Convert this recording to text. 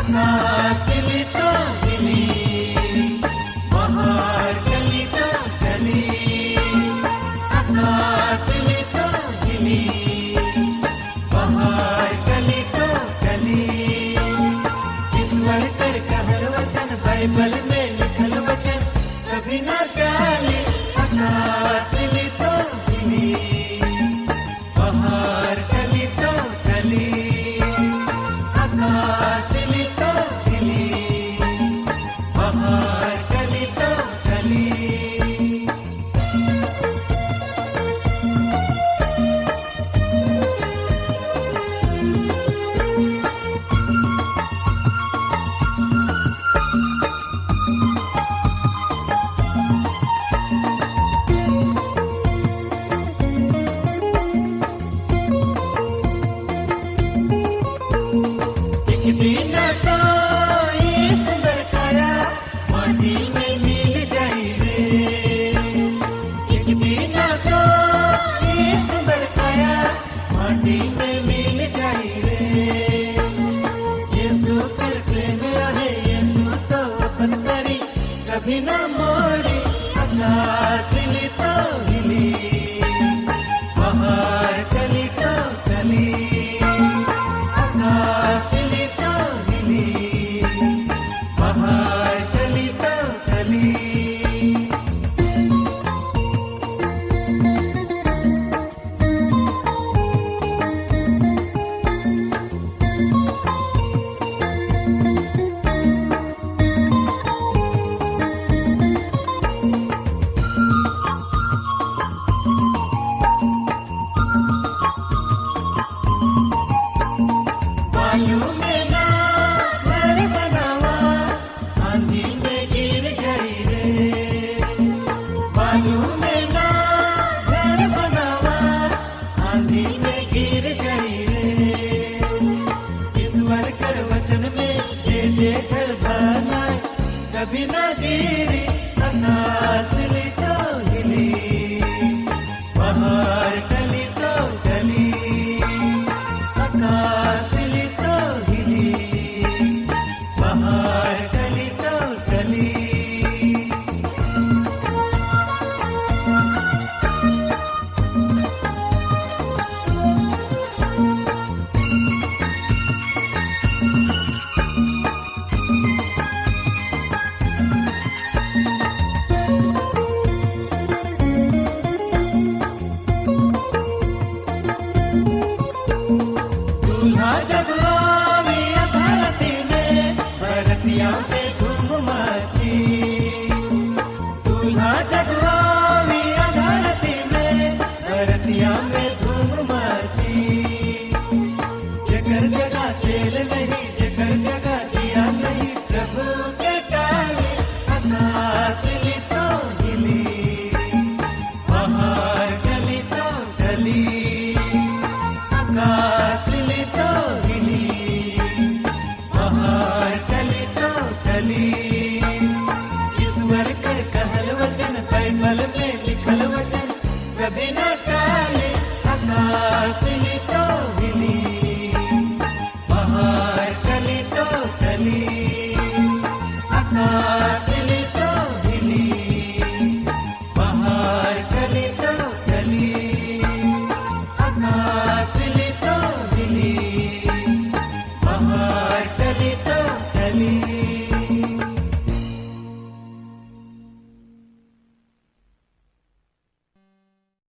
आकाश हिली तो हिली, पहाड़ टली तो टली। आकाश हिली तो हिली, पहाड़ टली तो टली। ईश्वर कर कहल वचन, बाइबल में लिखल वचन कभी न टाली। आकाश हिली तो हिली, पहाड़ टली तो टली। आकाश हिली तो हिली, पहाड़ टली तो टली। एक दिन तो ये सुंदर काया माटी में मिल जाई रे। एक दिन तो ये सुंदर काया माटी में मिल जाई रे। यीशु कर प्रेम रहे, यीशु तो अपन करी कभी न मोड़ी। आकाश हिली तो हिली, पहाड़ टली तो टली। आकाश हिली तो हिली, पहाड़ टली तो टली। बालू में ना घर बनावा, आंधी में गिर जाई रे। बालू में ना घर बनावा, आंधी में गिर जाई रे। ईश्वर कर वचन में जे जे घर बनाए कभी ना गिरी। आकाश हिली तो हिली, पहाड़ टली तो टली। आकाश हिली तो हिली, पहाड़ टली तो टली। दूल्हा जब आवे धरती में, बरतिया पे धूम मची। दूल्हा जब आवे धरती में, बरतिया में धूम मची। जकर जगह तेल नहीं, जकर जगह दिया नहीं, प्रभु के टाले। आकाश हिली तो हिली, पहाड़ टली तो टली। आकाश हिली तो हिली, पहाड़ टली तो टली। ईश्वर कर कहल वचन, बाइबल में लिखल वचन कभी न टाले। आकाश